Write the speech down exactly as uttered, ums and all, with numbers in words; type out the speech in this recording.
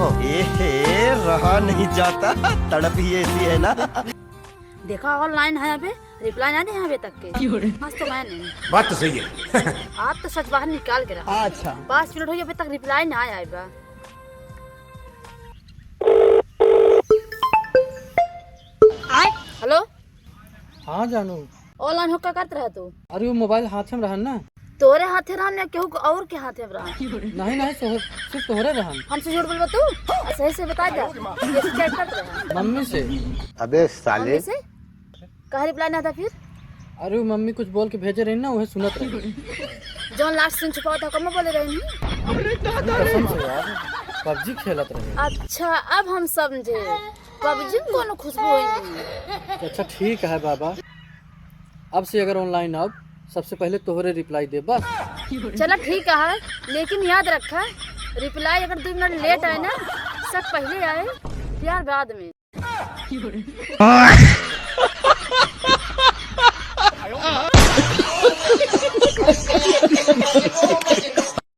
ओए हे, रहा नहीं जाता, तड़प ही ऐसी है ना। देखा, online है अबे, reply ना दे अबे तक के। आज तो मैं नहीं। बात तो सही है। आज तो सच बाहर निकाल के रहा। अच्छा। पाँच मिनट हो गए, अबे तक reply ना आया बा। Hello। हाँ जानू। Online हो का करत रहा तू? अरे वो mobile हाथे में रहन ना। तोरे हाथे रहन या केहू के और के हाथे में रहन? नहीं नहीं, तोहर, सिर्फ तोहरे रहन। हमसे झूठ बोलबा तू? आ, सही से बता जा, कैसे chat करत रहा? मम्मी से। अबे साले। मम्मी से? काहे reply ना था फिर? अरे वो मम्मी कुछ बोल के भेजे रही ना, उहे सुनत रही। जौन last scene छुपावत ह, कम बोले रही। कसम से यार, PUBG खेलत रहे। अच्छा, अब हम समझे। PUBG में कौनो खुशबू होई नहीं। अच्छा ठीक है बाबा, अब से अगर online आउब, सबसे पहले तोहरे reply दे बस। चला ठीक है, लेकिन याद रखा, reply अगर दो मिनट late आए ना, शक पहले आए, प्यार बाद में।